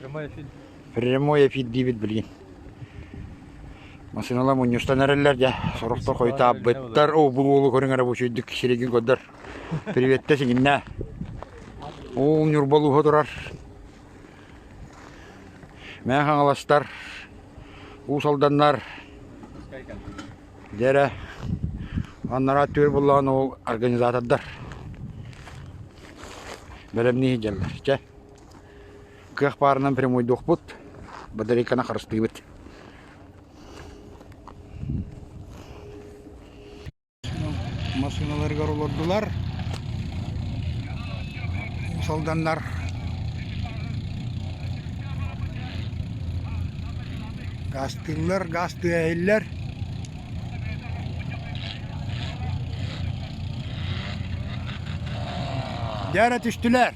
Прямой эфир. Прямой эфир диибит билигин. Массыыналар мунньустан эрэллэр дьэ. Сорохтор хойутаабыттар. Оо, бу уолу көрүҥ эрэ бу үчүгэйдик сиригин көрдөр. Приветте сигиннэ. Ол Ньурба улууһа турар. Мэҥэ Хаҥаластар, Уус Алданнар, дьэ эрэ анараа түөр буллаҕына ол организатордар бэлэмнии сылдьаллар. Чэ, кыах баарынан прямойдуохпут, батарейканы харыстыыбыт. Массыыналарыгар олордулар. Уус Алданнар гаастыыллар, гаас тыаһыйлар. Дьэ эрэ түстүлэр.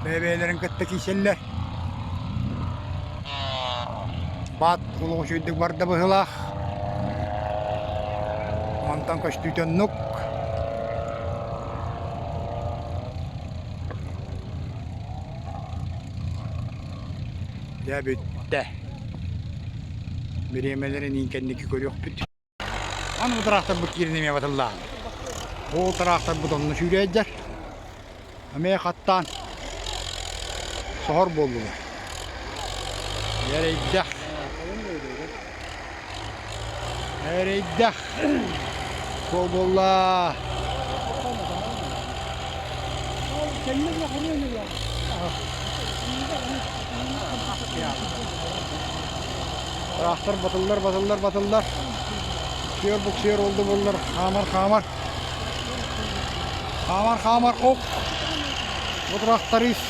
Бэйэ-бэйэлэрин кытта киирсэллэр. Баат олох үчүгэйдик барда быһыылаах. Мантан көстүүтэ оннук. Дьэ бүттэ. Бириэмэлэрин кэнники көрүөхпүт. Аны бу тыраахтарбыт киирэн эмиэ батыллаан. Ол тыраахтарбыт онно сүүрээйдэр. Эмиэ хаттаан соһор буоллулар. Эрэйдэх. Эрэйдэх. Суол буолла. Тыраахтар батыллар, батыллар, батыллар. Буксуйар, буксуйар ол да буоллар хаамар, хаамар. Хаамар, хаамар, ок. Бу тракторист.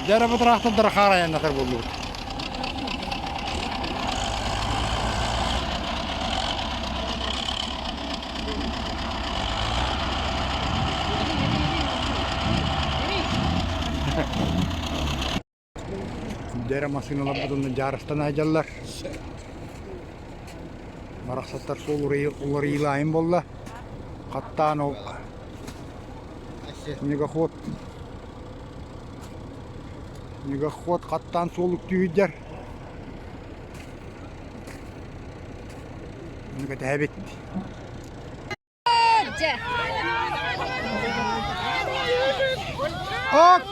Дьэ эрэ бу трактордара хаар айаннатар буоллубут. Дьэ массыыналарбыт онно дьаарыстан сылдьаллар. Барахсаттар суол уларыйыылаайын буолла. Хаттаан ол снегоход снегоход хаттаан суол үктүү сылдьар. Ону кэтэһэбит. Ок!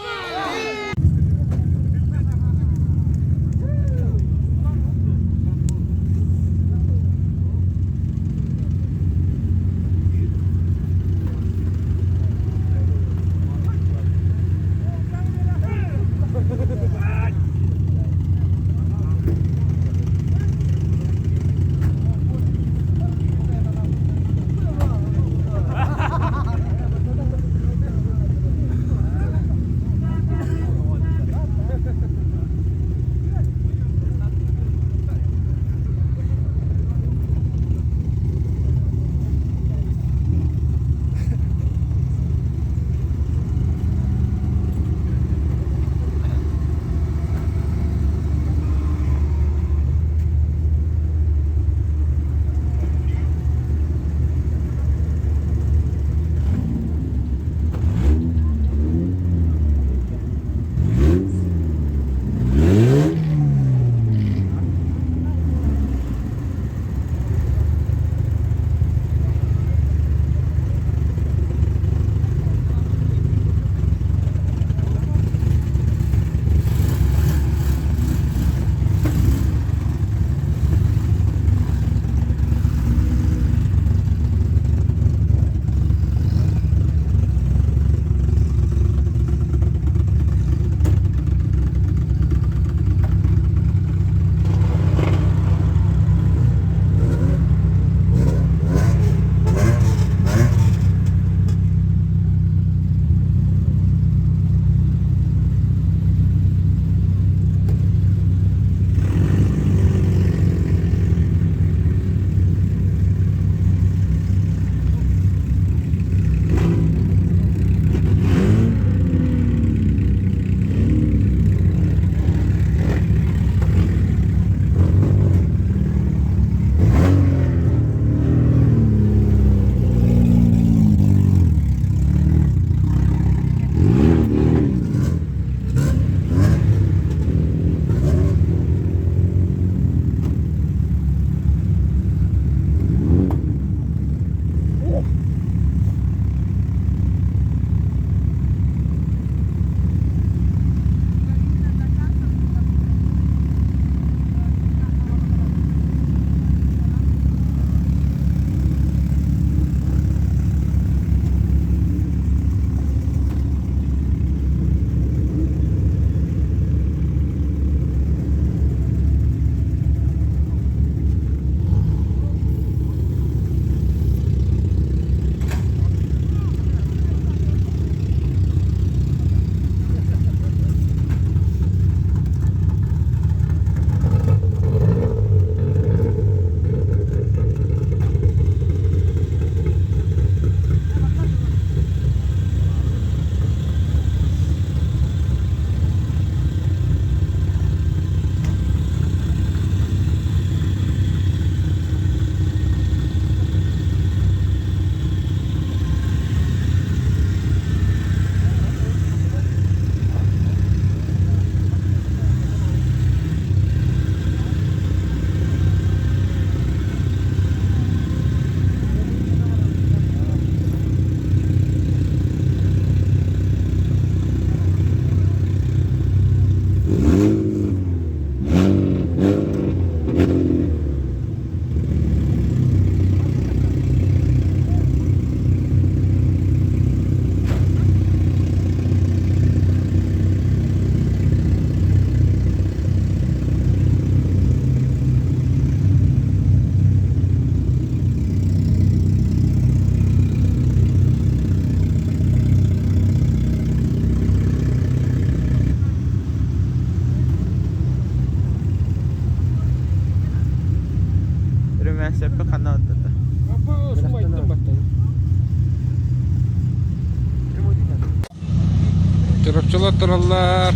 Чурапчылар тураллар,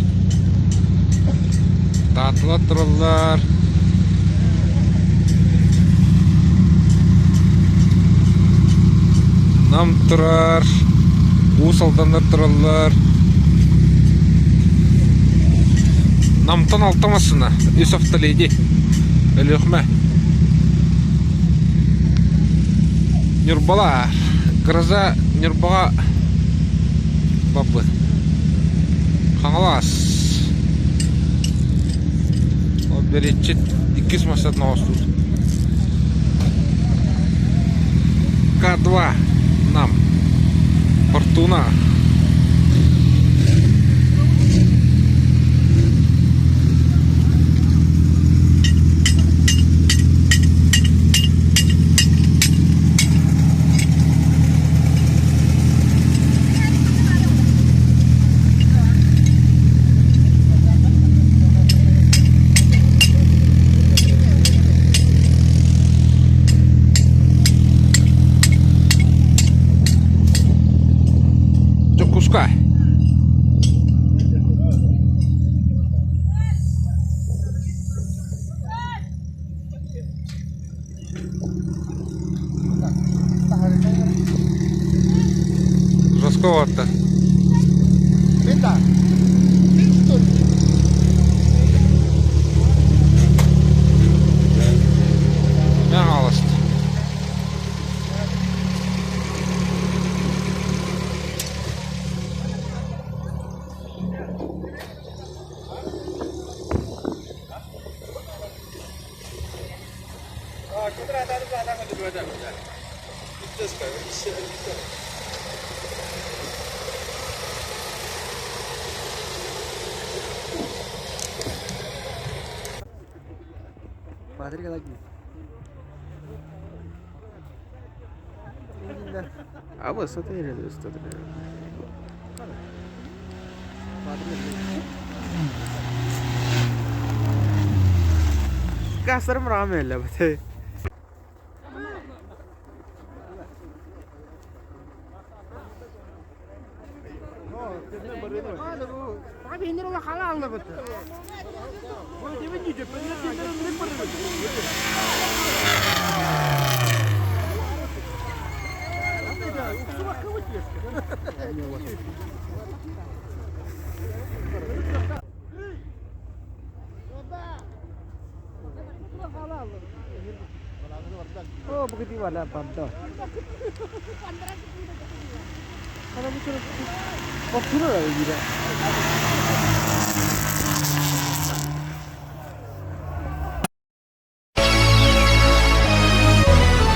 Таатталар тураллар. Нам турар, Уус Алданнар тураллар. Намтан алта массыына, үс автоледи, Өлүөхүмэ. Ньурбалар, Гроза Ньурбаҕа барбыт. Хаҥалас. Ол бэриэтчит иккис массыынатын оҥостубут. К2 Нам. Фортуна. Дьокуускай. Жестковато. Хаҥаласт.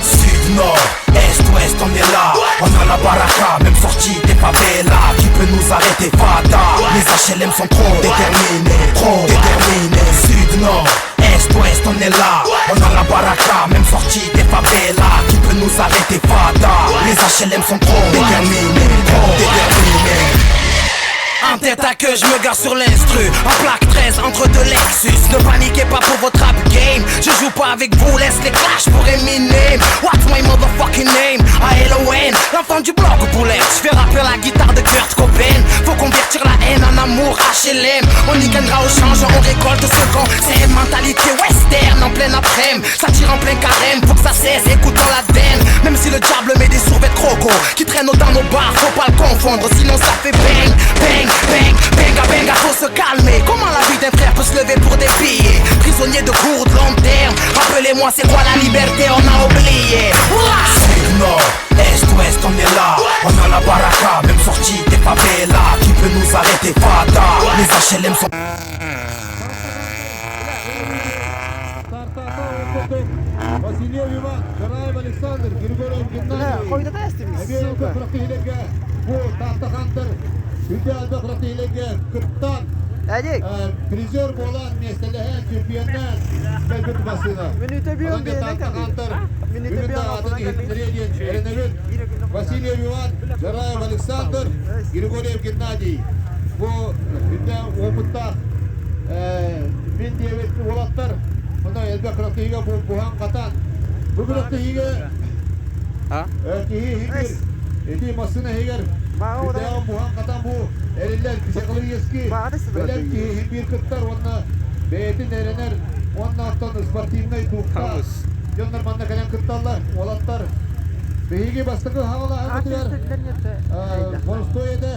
Sud, nord, est, ouest, on est là. On a la baraka, même sortie des favelas. Qui peut nous arrêter, fada? Les HLM sont trop déterminés, trop déterminés. Sud, nord, est, ouest, on est là. On a la baraka, même sortie des favelas. Qui peut nous arrêter, fada? Les HLM sont trop déterminés, trop déterminés. En tête à queue, je me gare sur l'instru. En plaque 13, entre deux Lexus. Ne paniquez pas pour votre rap game. Je joue pas avec vous, laisse les clashs pour Eminem. What's my motherfucking name? A-L-O-N, l'enfant du bloc au poulet. Je fais rapper la guitare de Kurt Cobain. Faut convertir la haine en amour HLM. On y gagnera au change, on récolte ce qu'on. C'est une mentalité western en pleine après-midi. Ça tire en plein carême, faut que ça cesse, écoutons la den. Même si le diable met des survêtements croco qui traînent dans nos bars, faut pas le confondre, sinon ça fait bang, bang, bang, benga, benga, faut se calmer. Comment la vie d'un frère peut se lever pour des billets? Prisonnier de court, de long terme. Rappelez-moi, c'est quoi la liberté, on a oublié. Ouah Sud, nord, est, ouest, on est là. On a la baraka, même sortie des favelas. Qui peut nous arrêter, fada? Les HLM sont. Васильев Иван, Жараев Александр, Григорьев Геннадий. Бу опыттаах мин диэбит уолаттар онно элбэх күрэхтэһиигэ буһан-хатан. Бу күрэхтэһиигэ киһи иһигэр, ити массыына иһигэр Күтээҕин буһан-хатан бу эриллэр психологически бэлэм киһи биир кыттар уонна бэйэтин эрэнэр уонна оттон спортивнай духтаах дьоннор манна кэлэн кытталлар. Уолаттар биһиги бастакы хаҕалааһыммытыгар боростуой этэ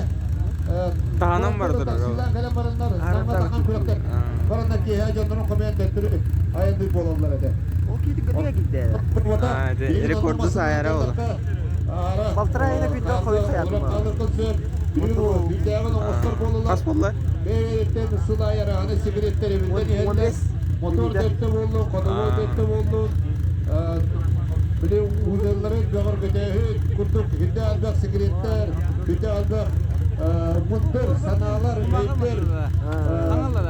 Таһынан бардылар. Таксилаан кэлэн бараннар, саҥа тахан күрэхтэр бараннар киэһэ дьоннорун хомуйан төттөрү айанныыр буолаллар этэ. Ол киһи көтүгэ киирдэ. Рекорду саайара ол. Балтараа айына күндэ хойут хайаатым. Хас буолла? Бэйэриттэн сыл айарааны сигареттер эбилден иһэллэр. Мотор дэттэ буоллун, ходовой дэттэ буоллун, били узеллары бөҕөргөтөөһүн курдук хүндэ элбэх сигареттер, хүндэ элбэх мундур санаалар, өйдөр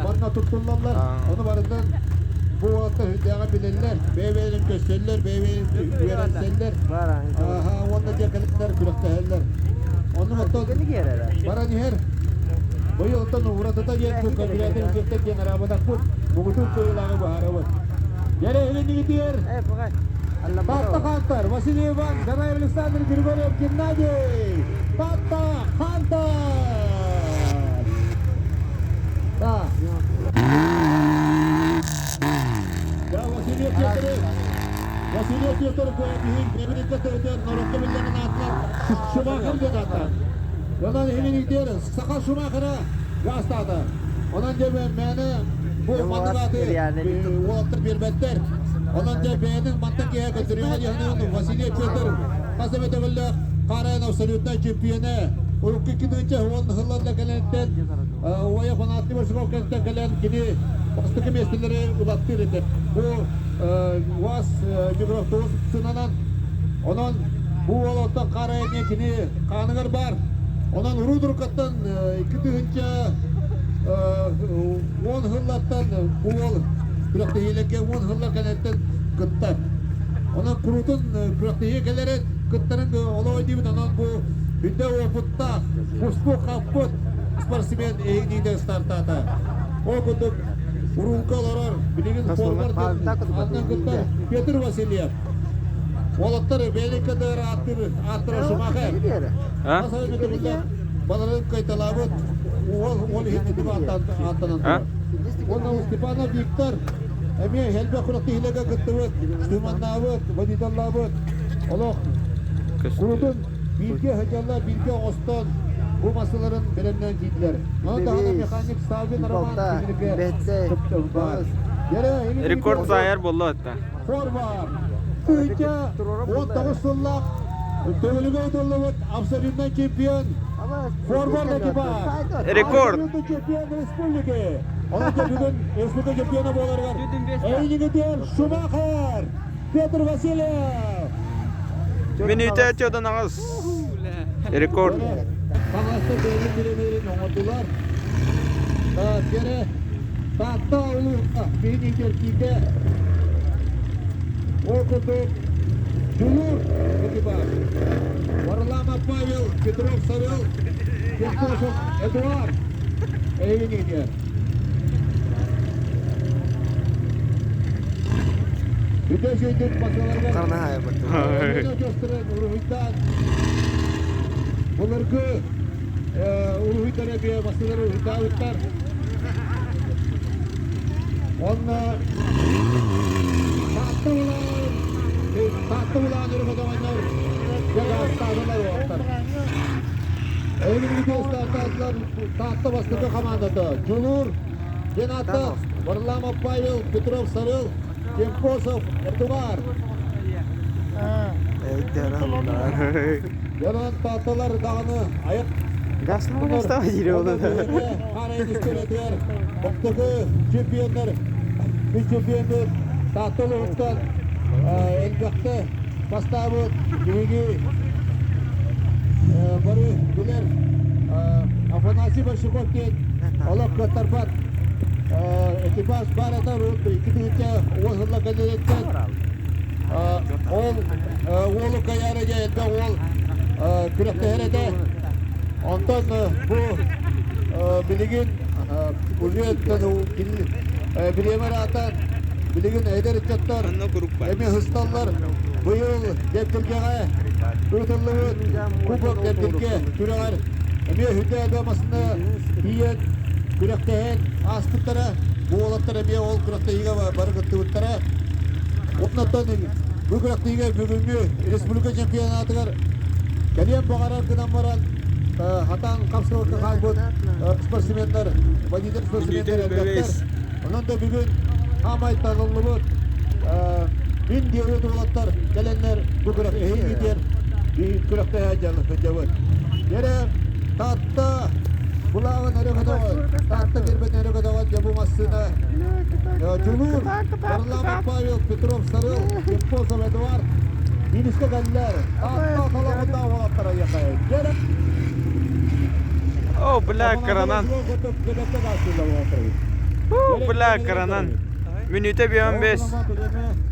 манна туттуллаллар. Ону барытын бу уолаттар үрдээҕи билэллэр, бэйэ-бэйэлэрин көрсөллөр, бэйэ-бэйэлэрин үөрэнсэллэр. Уонна дьэ кэлэннэр күрэхтэһэллэр. Оннук оттон баран иһэр. Быйыл оттон уратыта диэн бу кабинетын кытта диэн араабатахпыт. Муҥутуур кыайыылааҕы быһаарабыт. Дьэрэ иһинигитигэр Таатта Хантар, Василий Иван, Гараев Александр, Григорьев Геннадий, Таатта Хантар! Да. Да, Василий Петр, Василий Петр биһин бэбирикке төрөтөр норуокка биллэрин аатынан Шумахер диэн ааттаан. Онон иһинигдиэр саха Шумахера гаастаата. Онон дьэ мээнэ бу маннык ааты уолаттар биэрбэттэр. Онон дьэ бэйэтин мантан киһи көтүрүөҕэ диэхинэн Василий Петр хас эмэ төгүллээх Хаарайан абсолютнай чемпионэ. Урукку 2010 сылларда кэлэнтэн Уайа фанатный Большаков кэнтэн кэлэн кини бастакы миэстэлэри ылаттыыр этэ. Бу УАЗ микроавтобус сынанан онон бу уол оттон Хаарайаҥҥа кини хааныгар баар. Онон уруу турукаттан 2010 сыллартан бу уол күрэхтэһиилэргэ 10 сыллар кэнниттэн кыттар. Онон куруутун күрэхтэһии кэлэрин кыттарын олоо диибит. Онон бу бүдэ уопуттаах, буспут-хаппыт спортсмен эһигиниитэ стартаата. Ол курдук уруулга олорор билигин форвард аннан кыттар Петр Васильев. Уолаттар Великадыр ааттыр ааттара Шумахер. Баларын кайталаабыт уол уол иһин итим ааттанан турар. Уонна Степанов Виктор эмиэ элбэх күрэхтэһиилэргэ кыттыбыт, штурманнаабыт, водителлаабыт. Олох курутун бииргэ сылдьаллар, бииргэ оҥостон бу массыыларын бэлэмнээн киирдилэр. Ону таһынан механик Саввин Роман баар. Рекорд заайар буолла атта. Форвард. Тыынча 19 сыллаах төгүлүгэ ытыллыбыт абсолютнай чемпион Форвард экипаж. Рекорд. Чемпион республики. Онон бүгүн республика чемпиона буоларыгар Эйнигитер Шумахер Петр Васильев. Минүүтэ чодан аҕыс. Рекорд. Хаҥаластар бэйэлэрин бириэмэлэрин оҥордулар. Кэрэ Таатта улууһа биһиги киирдэ. Ол курдук Дьулуур экипаж. Варламов Павел, Петров Савел, Петушев Эдуард. Эйиниге. Бүтэ сүйдүк бакаларга уруһуйдаан былыргы уруһуйдара биэ бастылар уруһуйдаабыттар. Онно Таатта улаан Таатта улаан өрөмөтөҕөннөр дьагаастаатылар уоттар. Эйигин тааттаатылар Таатта бастакы хамаандата Дьулуур диэн ааттаах Варламов Павел, Петров Сарыл, Кемпосов Эдуард. Дьонон таатталар даҕаны айах Бастакы чемпионнар, үс чемпионнар Таатта улууһуттан элбэхтэ бастаабыт биһиги бары билэр Афанасий Большаков диэн олох кыаттарбат экипаж баар этэ урут 2010 сылла кэлиэриттэн ол уолу кайаары дьэ элбэх уол күрэхтэһэр этэ. Онтон бу билигин уже бириэмэ аата билигин эдэр ыччаттар эмиэ сысталлар. Быйыл Дэптиргэҕэ ыытыллыбыт Кубок Дэптиргэ күрэҕэр эмиэ үрдээбэ массыына тиийэн күрэхтэһэн ааспыттара. Бу уолаттар эмиэ ол күрэхтэһиигэ бары кыттыбыттара. Оннуттан бу күрэхтэһиигэ бүгүҥҥү республика чемпионатыгар кэлиэн баҕарар гынан баран хатаан хапсыбакка хаалбыт спортсменнар, водитель спортсменнар элбэхтэр. Онон да бүгүн хаамай талыллыбыт мин диэбит уолаттар кэлэннэр бу күрэх эһиги диэн күрэхтэһэ дьаллыбыт. Дьэрэ Таатта былааҕын өрө көтөҕөн, Таатта гербэтин өрө көтөҕөн дьэ бу массыына Дьулуур, Варламов Павел, Петров Сарыл, Еппосов Эдуард Минискэ кэллэр. Таатта талаҕында уолаттар айыахай. Дьэрэ О, бля, кыранан. Фу, бля, кыранан. Мүнүүтэ 5.